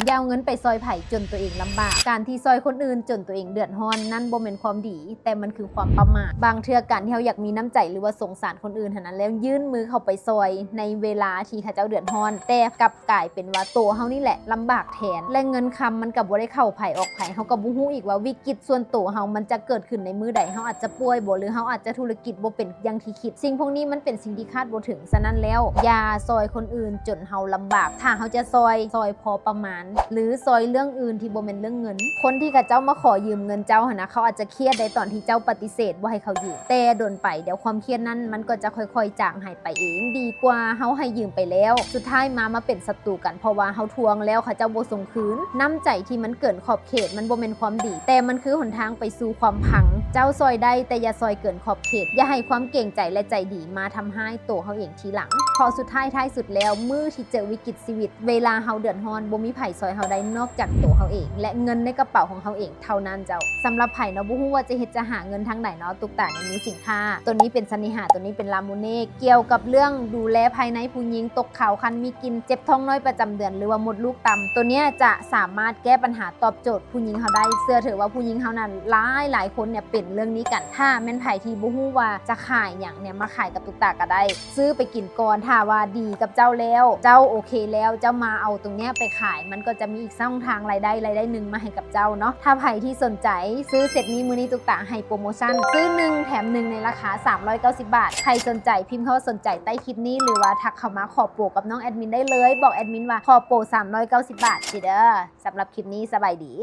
ຢ່າເອົາເງິນໄປຊ່ອຍໃຜຈົນຕົວເອງລຳບາກ. ການທີ່ຊ່ອຍຄົນອື່ນຈົນຕົວເອງເດືອດຮ້ອນ ນັ້ນບໍ່ແມ່ນຄວາມດີ, ແຕ່ມັນຄືຄວາມປະໝາດ. ບາງເທື່ອການທີ່ເຮົາຢາກມີນ້ຳໃຈ ຫຼືວ່າສົງສານຄົນອື່ນຫັ້ນນະ ແລ້ວຍື່ນມືເຂົ້າໄປຊ່ອຍໃນເວລາທີ່ເຂົາເຈົ້າເດືອດຮ້ອນ, ແຕ່ກັບກາຍເປັນວ່າໂຕເຮົານີ້ແຫຼະລຳບາກແທນ ແລະ ເງິນຄຳມັນກໍບໍ່ໄດ້ເຂົ້າໃຜອອກໃຜ. ເຮົາກໍບໍ່ຮູ້ອີກວ່າວິກິດສ່ວນໂຕເຮົາມັນຈະເກີດຂຶ້ນໃນມື້ໃດ, ເຮົາອາດຈະປ່ວຍບໍ ຫຼື ເຮົາອາດຈະທຸລະກິດບໍ່ເປັນຢ່າງທີ່ຄິດ. ສິ່ງພວກນີ້ມັນເປັນສິ່ງທີ່ຄາດບໍ່ເຖິງ. ສະນັ້ນແລ້ວ ຢ່າຊ່ອຍຄົນອື່ນຈົນເຮົາລຳບາກ. ຖ້າເຮົາຈະຊ່ອຍ, ຊ່ອຍພໍປະມານ ຫຼື ຊ່ອຍເລື່ອງອື່ນທີ່ບໍ່ແມ່ນເລື່ອງເງິນ. ຄົນທີ່ເຂົາເຈົ້າມາຂໍຢືມເງິນເຈົ້າຫັ້ນນະ, ເຂົາອາດຈະຄຽດໃນຕອນທີ່ເຈົ້າປະຕິເສດບໍ່ໃຫ້ເຂົາຢືມ, ແຕ່ດົນໄປ ດຽວຄວາມຄຽດນັ້ນມັນກໍຈະຄ່ອຍໆຈາງຫາຍໄປເອງ. ດີກວ່າເຮົາໃຫ້ຢືມໄປແລ້ວ ສຸດທ້າຍມາ ມາເປັນສັດຕູກັນ ເພາະວ່າເຮົາທວງແລ້ວເຂົາເຈົ້າບໍ່ສົ່ງຄືນ. ນ້ຳໃຈທີ່ມັນເກີນຂອບເຂດ ມັນບໍ່ແມ່ນຄວາມດີ, ແຕ່ມັນຄືຫົນທາງໄປສູ່ຄວາມພັງ. ເຈົ້າຊ່ອຍໄດ້ ແຕ່ຢ່າຊ່ອຍເກີນຂອບເຂດ. ຢ່າໃຫ້ຄວາມເກງໃຈ ແລະ ໃຈດີມາທຳຮ້າຍໂຕເຮົາເອງທີຫຼັງ, ເພາະສຸດທ້າຍທ້າຍສຸດແລ້ວ ມື້ທີ່ເຈີວິກິດຊີວິດ, ເວລາເຮົາເດືອດຮ້ອນ ບໍ່ມີໃຜຊ່ອຍເຮົາໄດ້ນອກຈາກໂຕເຮົາເອງ ແລະ ເງິນໃນກະເປົາຂອງເຮົາເອງເທົ່ານັ້ນເຈົ້າ. ສຳລັບໃຜເນາະ ບໍ່ຮູ້ວ່າຈະເຮັດຈະຫາເງິນທາງໃດເນາະ, ຕຸກຕານີ້ມີສິນຄ້າ. ໂຕນີ້ເປັນສະເໜ່ຫາ, ໂຕນີ້ເປັນລາມູເນ. ກ່ຽວກັບເລື່ອງດູແລພາຍໃນຜູ້ຍິງ, ຕົກຂາວ, ຄັນມີກິ່ນ, ເຈັບທ້ອງນ້ອຍປະຈຳເດືອນ ຫຼືວ່າມົດລູກຕ່ຳ, ໂຕເນີ້ຍຈະສາມາດແກ້ປັນຫາຕອບໂຈດຜູ້ຍິງເຮົາໄດ້. ເຊື່ອເຖາະວ່າຜູ້ຍິງເຮົານັ້ນຫຼາຍໆຄົນເນຍເປັນເລື່ອງນີ້ກັນ. ຖ້າແມ່ນໃຜທີ່ບໍ່ຮູ້ວ່າຈະຂາຍຫຍັງເນຍ ມາຂາຍກັບຕຸກຕາກໍໄດ້. ຊື້ໄປກິນກ່ອນ, ຖ້າວ່າດີກັບເຈົ້າແລ້ວ, ເຈົ້າໂອເຄແລ້ວ, ເຈົ້າມາເອົາຕົງເນີ້ຍໄປຂາຍ, ມັນກໍຈະມີອີກຊ່ອງທາງລາຍໄດ້, ລາຍໄດ້ໜຶ່ງມາໃຫ້ກັບເຈົ້າເນາະ. ຖ້າໃຜທີ່ສົນໃຈຊື້ເຊັດນີ້, ມື້ນີ້ຕຸກຕາໃຫ້ໂປຣໂມຊັນ ຊື້ໜຶ່ງແຖມໜຶ່ງໃນລາຄາສາມຮ້ອຍເກົ້າສິບບາດ. ໃຜສົນໃຈພິມຄຳວ່າສົນໃຈໃຕ້ຄລິບນີ້ ຫຼືວ່າທັກເຂົ້າມາຂໍໂປຣກັບນ້ອງແອດມິນໄດ້ເລີຍ. ບອກແອດມິນວ່າຂໍໂປຣສາມຮ້ອຍເກົ້າສິບບາດຊິເດີ. ສຳລັບຄລິບນີ້ ສະບາຍດີ.